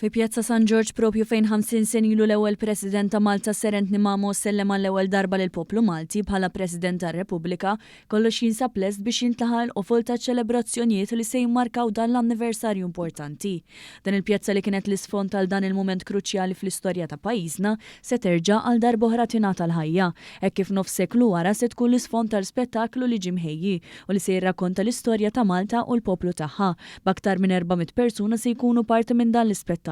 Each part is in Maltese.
Fi Pjazza San Ġorġ propju fejn 50 sena ilu l-ewwel President ta' Malta Sir Anthony Mamo sellem għall-ewwel darba lill-poplu Malti bħala President tar-Repubblika, kollox jinsab lest biex jintlaħaq il-qofol taċ-ċelebrazzjonijiet li se jimmarkaw dan l-anniversarju importanti. Dan il-pjazza li kienet l-isfond għal dan il-mument kruċjali fl-istorja ta' pajjiżna se terġa' għal darb'oħra tingħata l-ħajja, hekk kif nofs seklu wara se tkun l-isfond għal spettaklu li ġie mħejji u li se jirrakkonta l-istorja ta' Malta u l-poplu tagħha, b'aktar minn 400 persuna se jkunu parti minn dan l-ispettaklu,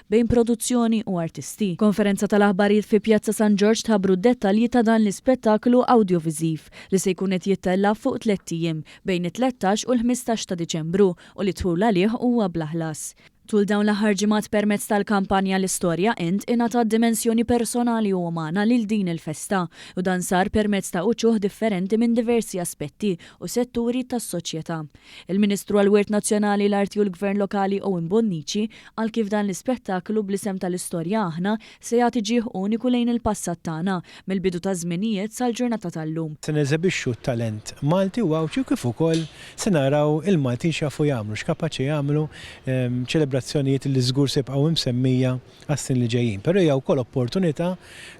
bejn produzzjoni u artisti. Konferenza tal-aħbarijiet fi Pjazza San Ġorġ tħabbru d-dettalji ta' dan l-ispettaklu awdjoviżiv, li se jkun qed jittella' fuq tlett ijiem, bejn it-13 u l-15 ta' Diċembru, u li d-dħul għalih huwa bla ħlas. Tul dawn l-aħħar ġimgħat permezz tal-kampanja L-Istorja Int ingħatat dimensjoni personali u umana lil din il-festa u dan sar permezz ta' uċuħ differenti minn diversi aspetti u setturi tas-soċjetà. Il-Ministru għall-Wirt Nazzjonali, l-Arti u l-Gvern Lokali Owen Bonnici qal kif dan l-ispettaklu bl-isem ta' L-Istorja Aħna se jagħti ġieħ uniku lejn il-passat tagħna, mill-bidu taż-żminijiet sal-ġurnata tal-lum. Se neżebixxu t-talent Malti u Għawdxi kif ukoll Se naraw il-Maltin x'jafu jagħmlu, x'kapaċi jagħmlu, ċelebrazzjonijiet li żgur se jibqgħu imsemmija għas-snin li ġejjin. Però hija wkoll opportunità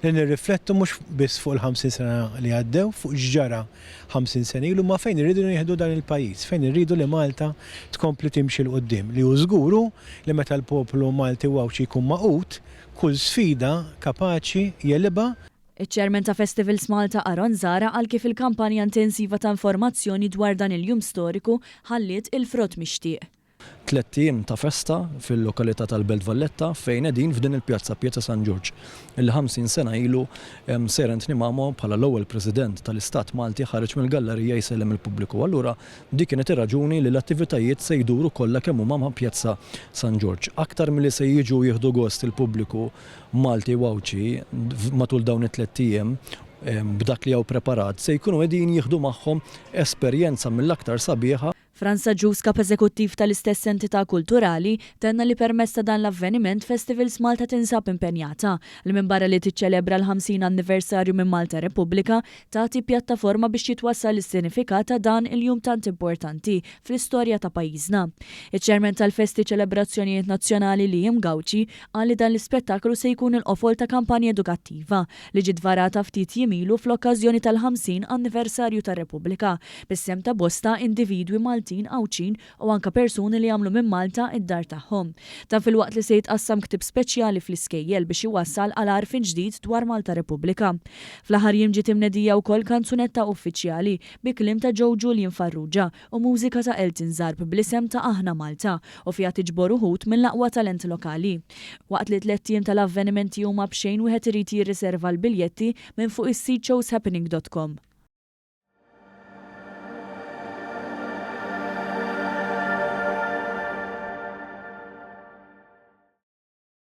li nirriflettu mhux biss fuq il-50 sena li għaddew, fuq x'ġara 50 sena ilu, imma fejn irridu nieħdu dan il-pajjiż, fejn irridu li Malta tkompli timxi 'l quddiem. Li hu żgur hu li meta l-poplu Malti u Għawdxi jkun magħqud, kull sfida kapaċi jegħlibha. Iċ-Chairman ta' Festivals Malta Aaron Zahra qal kif il-kampanja intensiva ta' informazzjoni dwar dan il-jum storiku ħalliet il-frott mixtieq. Tlett ijiem ta' festa fil-lokalità tal-Belt Valletta fejn qegħdin f'din il-pjazza, Pjazza San Ġorġ, illi 50 sena ilu Sir Anthony Mamo bħala l-ewwel President tal-Istat Malti ħareġ mill-gallarija jsellem il-pubbliku. Allura dik kienet ir-raġuni li l-attivitajiet se jduru kollha kemm huma ma' Pjazza San Ġorġ. Aktar milli se jiġu jieħdu gost il-pubbliku Malti u Għawdxi matul dawn it-tlett ijiem b'dak li hawn preparat se jkunu qegħdin jieħdu magħhom esperjenza mill-aktar sabiħa. Frans Agius, Kap Eżekuttiv tal-istess entità kulturali, tenna li permezz ta' dan l-avveniment Festivals Malta tinsab impenjata li minbarra li tiċċelebra l-50 anniversarju minn Malta Repubblika, tagħti pjattaforma biex jitwassal is-sinifikat ta' dan il-jum tant importanti fl-istorja ta' pajjiżna. Iċ-Chairman tal-Festi Ċelebrazzjonijiet Nazzjonali Liam Gauci qal li dan l-ispettaklu se jkun il-qofol ta' kampanja edukattiva li ġiet varata ftit jiem ilu fl-okkażjoni tal-50 anniversarju tar-Repubblika bis-sehem ta' bosta individwi Maltin, Għawdxin u anke persuni li għamlu minn Malta d-dar tagħhom. Dan filwaqt li se jitqassam ktieb speċjali fl-iskejjel biex iwassal għal għarfien ġdid dwar Malta Repubblika. Fl-aħħar jiem ġiet imnedija wkoll kanzunetta uffiċjali bi kliem ta' Joe Julian Farrugia u mużika ta' Elton Zarb bl-isem ta' Aħna Malta u fiha tiġbor uħud mill-aqwa talent lokali. Waqt li t-tlett ijiem tal-avvenimenti huma b'xejn wieħed irid jirriserva l-biljetti minn fuq is-sit showshappening dot com.